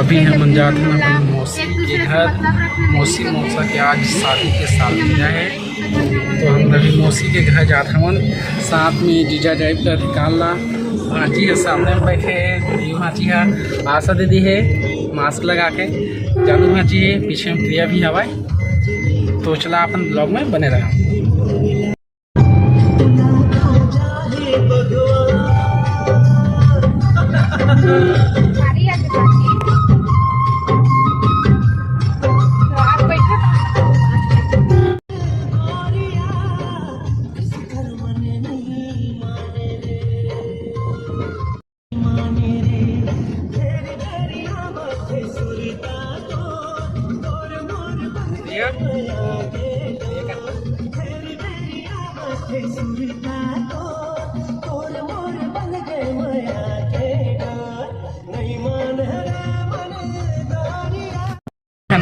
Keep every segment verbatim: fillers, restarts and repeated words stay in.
अभी हमन जात हन अपन मौसी के घर। मौसी मौसा के आज शादी के सालगिरह है, तो हम अभी मौसी के घर जात हवन। साथ में जीजा जाइब कर कार ला। भांजी है सामने में बैठे है, ये भांजी है, आशा दीदी है मास्क लगा के, जानू भांजी है पीछे में, प्रिया भी हवय। तो चला अपन ब्लॉग में बने रहा।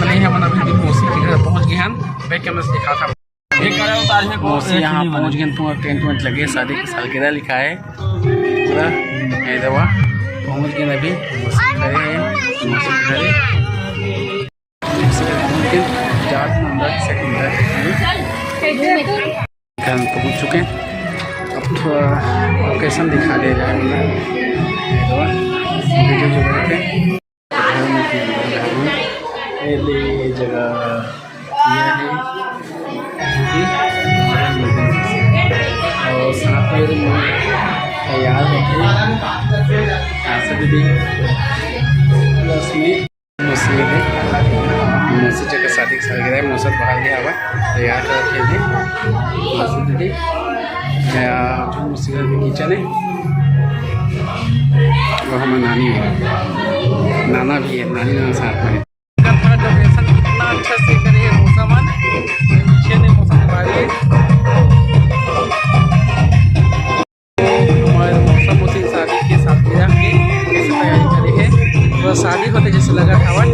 नहीं, हमन अभी भी मौसी के घर पहुंच गए हैं। बैक कैमरा से दिखा था। मौसी यहाँ पहुँच गए, पूरा टेंट वेंट लगे, शादी की सालगिरह लिखा है पूरा। ये देखो, पहुँच गए अभी मौसी के घरे, मौसी के घरे। मौसी के घरे पहुँच गए, जात में अंदर से अंदर घर में पहुँच चुके हैं। अब थोड़ा लोकेशन दिखा दे रहा है, ये देखो, वीडियो जो बैठे घर में भी अंदर है। ये ले, ये जगह, ये है, जी, और साथ में जो लोग तैयार होते हैं, आशा दीदी, प्लस में मौसी है, मौसी जगह शादी के सालगिरह है, मौसा बाहर गया हुआ, तैयार कर रखे थे, मौसी दीदी, या जो मौसी घर में किचन है, वो हमारे नानी है, नाना भी है, नानी नाना साथ में है। का थोड़ा डेकोरेशन कितना अच्छा से करे है मौसा मन। पीछे ने मौसा के बारे हमारे मौसा मौसी शादी के साथ मिला के कैसे तैयारी करे है, तो शादी होते जैसे लगा था।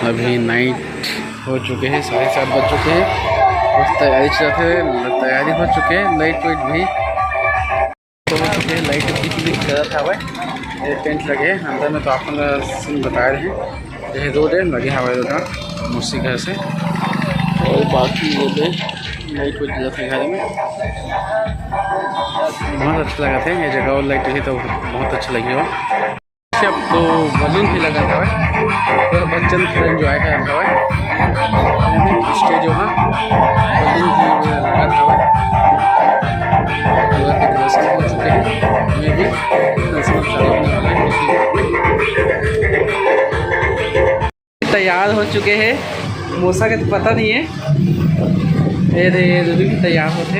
अभी नाइट हो चुके हैं, साढ़े सात बज चुके हैं। बस तैयारी चलत हे, तैयारी हो चुके हैं, लाइट वाइट भी। तो हो चुके हैं, लाइट भी क्लिक करत हवय। ये टेंट लगे हे अंदर में, तो आप मन ला सीन बताए रहे। ये रोड है, लगे हवय रोड ह मौसी घर से, और बाकी ये दे लाइट वाइट जलत हे घर में। बहुत अच्छा लगत हे ये जगह, और लाइट रही तो बहुत अच्छा लगे हो। अब तो बलून भी लगत हवय, पूरा बच्चन पूरा एंजॉय करत हवय। स्टेज वहाँ बलून भी लगत हवय, पूरा डेकोरेशन हो चुके हैं। ये भी फंक्शन चालू होने वाला है कुछ ही देर में। तैयार हो चुके हैं, मौसा के तो पता नहीं है। ये दे, ये दे भी तैयार होते।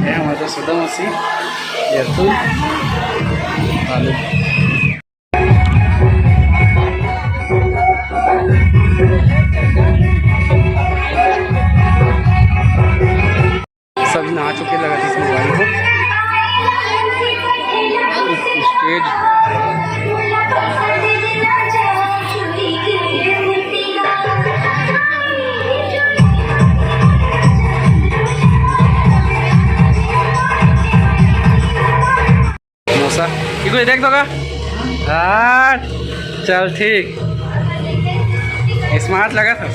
ये हमारे तो सदा मौसी, ये अतुल, आलू। सब नहा चुके लगत हे इस मोबाइल को। स्टेज। मौसा, इको देख तो का? हाँ, चल ठीक। स्मार्ट लगत हे।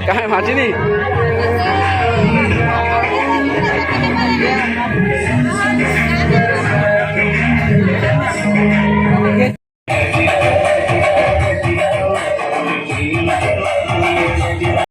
काहे भांची नहीं?